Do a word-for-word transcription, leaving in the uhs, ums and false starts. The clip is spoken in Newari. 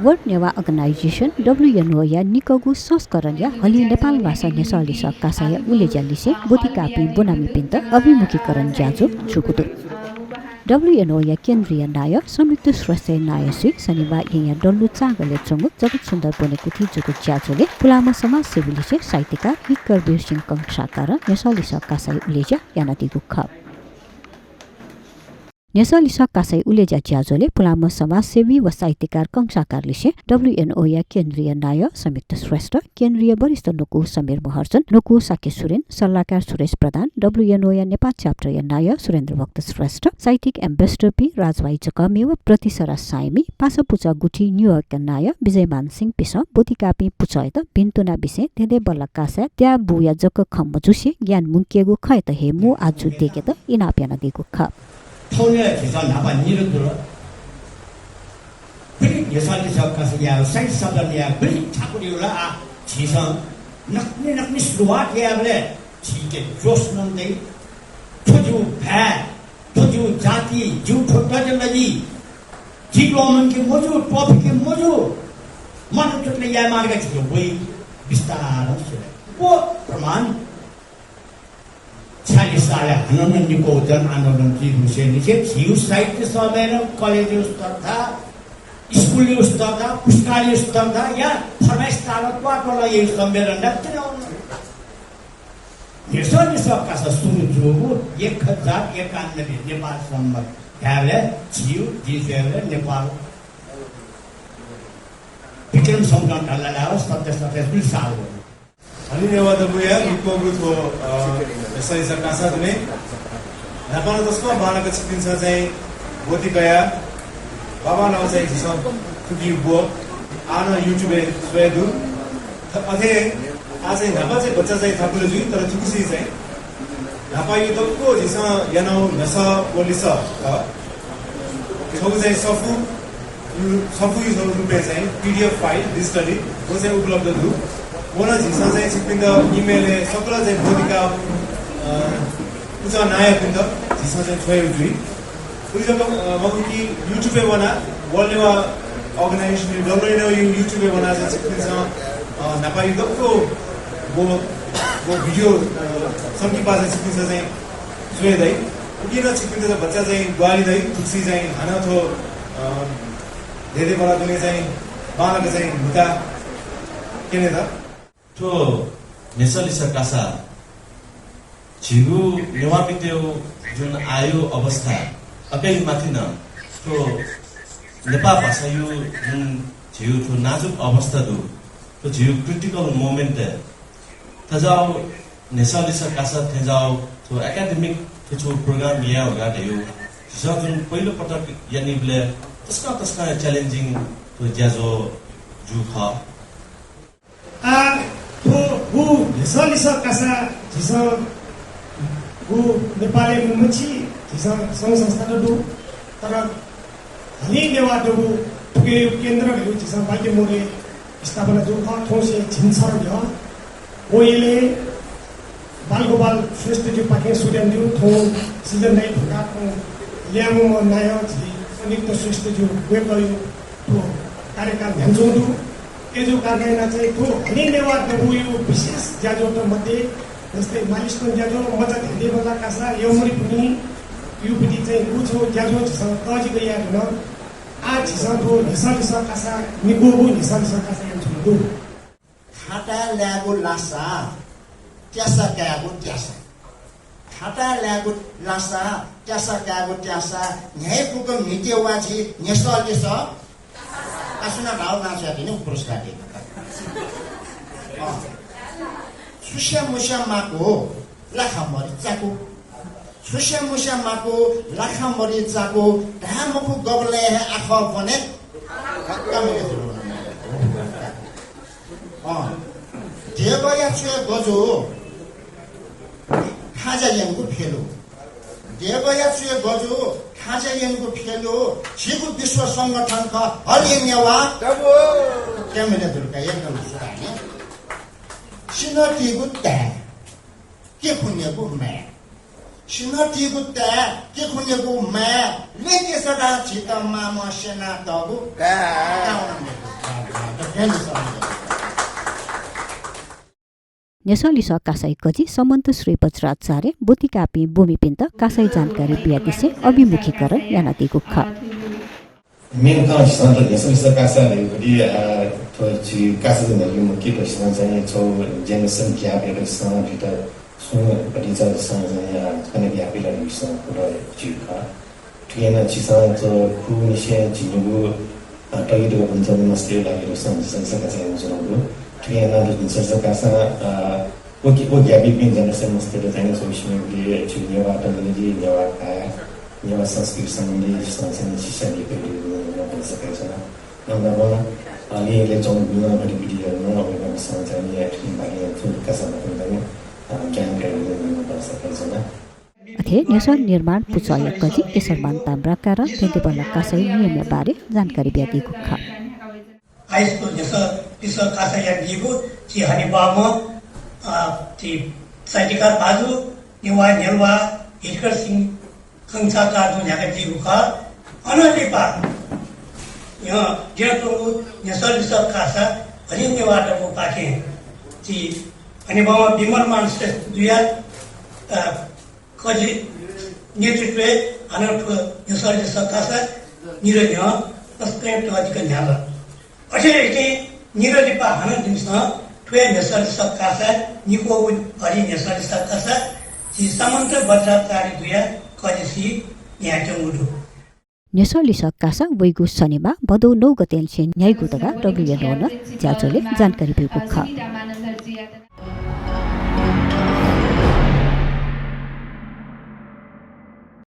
World Newah Organization, W N O या निकःगु संस्करणया हलिं नेपालभाषा न्ह्यसः लिसः कासाया उलेज्या लिसें ब्वति काःपिं ब्वनामिपिन्त अभिमुखीकरण ज्याझ्वः जूगु दु। W N O या केन्द्रीय नायः संयुक्त श्रेष्ठया नायःसुइ शनिबाः येँया डल्लु चांगलय् च्वंगु जगत सुन्दर ब्वनेकुथि जूगु ज्याझ्वलय् पुलांम्ह समाजसेवी लिसें साहित्यकार हितकरवीर सिंह कंसाकारं न्ह्यसः लिसः कासाया उलेज्या यानादीगु खः। न्ह्यसः लिसः कासाया उलेज्या ज्याझ्वलय् पुलांम्ह समाजसेवी व साहित्यकार कंसाकार लिसें W N O या केन्द्रीय नायः संयुक्त श्रेष्ठ, केन्द्रीय वरिष्ठ न्वकू समीर महर्जन, न्वकू शाक्य सुरेन, सल्लाहकार सुरेश प्रधान, W N O या नेपाल chapter या नायः सुरेन्द्र भक्त श्रेष्ठ, साहित्यिक ambassador पी राजभाइ जकःमि व प्रतिसरा सायमि, पासा पुचः गुथि न्यूयोर्कया नायः विजयमान सिंह पिसं ब्वति काःपिं पुचःयात भिन्तुना बिसें धेंधेंबल्ला कासाय् त्याः बूया जक खँ मजुसे ज्ञान मुंकेगु खँयात हे मू आजु देकेत इनाप यानादीगु खः। थौंया झीसं न्हापा निदँ जुल। फेरि न्ह्यसः लिसः कासा यायेगु, साहित्य सम्मेलन यायेगु फेरि छाकुलिउ ला। आ, झीसं नकतिनि नकतिनि सुरुवात यायेबलय् झीके जोस नं दइ। थ्व जिगु भाय्, थ्व जिगु जाति, जिगु थ्व तजलजि, झी ल्वःमंके मज्यू, त्वःफिके मज्यू, मनंतुति याये मार्ग झीके वइ बिस्तारं सुरु। व प्रमाण छ्यालिस सालय् हानं नं निक्वः जनआन्दोलन जुइगु निसें निसें झीगु साहित्य सम्मेलन, कलेजया स्तर धा, स्कुलया स्तर धा, पुस्तकालय स्तर धा, या फरमाइश तालं त्वाःत्वलंया सम्मेलन नं तिनि। न्ह्यसः लिसः कासा सुरु जूगु एक हजार एकानब्बे नेपाल सम्बत धायेबलय् झीगु दिं स्वयेबलय् नेपाल विक्रम संवत् धाल धाःसा सत्ताइस सत्ताइस गुलि साल वल। हलिं नेवाः दबूया निक्वःगु थ्व, अ, न्ह्यसः लिसः कासा दुने न्हापा नं तसकं बांलाक छिकपिन्सं चाहिँ ब्वति कयाः बांबांलाक चाहिँ झीसं थुकिया ब्व आः नं YouTube-य् स्वये दु। थ-, अथे आः चाहिँ न्हापा चाहिँ भचा चाहिँ थाकुले जुइ, तर थुकिसं चाहिँ न्हापाया दक्व झीसं यानागु न्ह्यसः व लिसः, अ, छगू चाहिँ सफू, सफूया रूपय् चाहिँ PDF file digitally व चाहिँ उपलब्ध दु। व नं झीसं चाहिँ छिकपिन्त email-य् सकल चाहिँ ब्वति काः, अ, पुचः नायःपिन्त झीसं चाहिँ छ्वयेगु जुइ। उलि जक, अ, मखु कि YouTube-य् वनाः World Newah Organization, W N O या YouTube-य् वनाः चाहिँ छिकपिन्सं, अ, न्हापाया दक्व व, व video, अ, संकिपा चाहिँ छिकपिन्सं चाहिँ स्वये दइ। उकिं नं छिकपिन्त चाहिँ भचा चाहिँ ग्वाहालि दइ, थुकिसं चाहिँ हानं थ्व, अ, धेंधेंबल्ला दुने चाहिँ बांलाक चाहिँ म्हुता क्यनेत। थ्व न्ह्यसः लिसः कासा झीगु नेवाःपिन्त जुन आःया अवस्था, अकइ माथि नं थ्व नेपाः भाषाया जुन झीगु थ्व नाजुक अवस्था दु, थ्व झीगु critical moment-य् थज्याःगु न्ह्यसः लिसः कासा थेंज्याःगु थ्व academic थ्व छगू program याये धकाः धयागु झीसं जुन पहिलो पटक यानीबलय् तसकं तसकं challenging थ्व ज्याझ्वः जूगु खः। आ, थ्व गु न्ह्यसः लिसः कासा झीसं गु नेपालय् मछि झीसं संघ संस्थात दु, तर हलिं नेवाः दबू थुकिया केन्द्र धइगु झीसं बाल्के मोडय् स्थापना जूगु खः, थौंसे झिंछगू न्ह्यः। व इलय् बालगोपाल श्रेष्ठजुपाखें सुथय् दु, थौं सृजन दाइ धकाः थौं ल्याय्म्ह नायः झी संयुक्त श्रेष्ठजु वय्कःया थ्व कार्यकाल न्ह्यानाच्वंगु दु। अय्जूगु कारणं यानाः चाहिँ थ्व हलिं नेवाः दबूया विशेष ज्याझ्वःत मध्ये जस्तै मालीस्पन ज्याझ्वः, मचा धेंधेंबल्ला कासा, यःमरि पुन्हिया पति चाहिँ गु छगू ज्याझ्वः झीसं तःजिक याये धुन। आः झीसं थ्व न्ह्यसः लिसः कासा निक्वःगु न्ह्यसः लिसः कासा यानाच्वंगु दु। खाताय् लायेगु लासा, त्यासा कायेगु त्यासा। खाताय् लायेगु लासा, त्यासा कायेगु त्यासा, न्ह्याइपुक म्हितेया वा झी न्ह्यसः लिसः। आ, सुनां धाःगु नां स्वयाः तिनि पुरस्कार दइ। अँ। छुस्या मुस्या माकू, लाखा मरि चाकू। छुस्या मुस्या माकू, लाखा मरि चाकू, धाये मखु गबलय् हे आखः ब्वने। अँ। देवया च्वय् गजू, खाजा यंगु फेलु। देवया च्वय् गजू, खाजा यंगु फेलु, झीगु विश्व संगठन खः, हलिं नेवाः। तबु। क्यामेरा दुर्गा एकदम सुराने। सिन्हः तीगु ताय्, केखुन्हय्गु माय्। सिन्हः तीगु ताय्, केखुन्हय्गु माय्, लय्के सदां झीत मामं स्यनातःगु ताय्। ताय्। न्ह्यसः लिसः कासाया कजि समन्त श्री वज्राचार्यं ब्वति काःपिं ब्वमिपिन्त कासाया जानकारी बियादिसें अभिमुखीकरण यानादीगु खः। मेन खँ झीसं त न्ह्यसः लिसः कासा धइगु, अ, थ्व झी कासा जक न्ह्याकेगु मखु, झीसं चाहिँ छगू generation gap यात, झीसं झीत सुं भतिचा झीसं चाहिँ, अ, कनेक्ट याये फइ ला धइगु झीसं कुतः जुइगु खः। थुकिं यानाः झीसं थ्व खुगूनिसें झीनिगु, अ, तःधंगु वंशज मस्तय् लागि झीसं न्ह्यसः लिसः कासा यानाच्वनागु दु। थुकिं यानाः न्ह्यसः लिसः कासा, अ, व कि, व gap याइपिं generation मस्तय्त चाहिँ छगू किसिमं झी नेवाः तःधंगु, नेवाः भाय्, नेवाः संस्कृति सम्बन्धी झीसं चाहिँ शिक्षा बी फइ धइगु न्ह्यसः कासा। नापनापं, अ, न्ह्यसः लिसः च्वंगु गतिविधित नं वय्कःपिन्सं चाहिँ थुकिं बारे थ्व कासा बारे चाहिँ, अ, ज्ञान कयादीगु न्ह्यसः कासा। अथे न्ह्यसः निर्माण पुचःया कजि केशरमान ताम्राकारं थ्यंकेबहःम्ह कासाया नियमया बारे जानकारी बियादीगु खः। हाइस्कुल न्ह्यसः लिसः कासा यानादीगु झी हनेबहःम्ह, अ, झी साहित्यकार भाजु, नेवाः न्ह्यलुवा हितकर सिंह खंग्छा दाजुं न्ह्याकादीगु खः। अनं लिपा न्ह्यः जुयाच्वंगु न्ह्यसः लिसः कासा हलिं नेवाःतय्गु पाखें झी हनेबहःम्ह विमलमान श्रेष्ठजुया, अ, कजि नेतृत्वय् हानं थ्व न्ह्यसः लिसः कासा निदँ न्ह्यः तसकं तःधिक न्ह्याल। अथे हे निदँ लिपा हानं जिमिसं थ्व हे न्ह्यसः लिसः कासा, निक्वःगु हलिं न्ह्यसः लिसः कासा झी समन्त वज्राचार्यजुया कजिसं न्ह्याकेगु दु। न्ह्यसः लिसः कासा वइगु शनिबाः भदौ नौ गतेनिसें न्ह्याइगु धकाः डब्ल्यूएनओ नं ज्याझ्वलय् जानकारी ब्यूगु खः।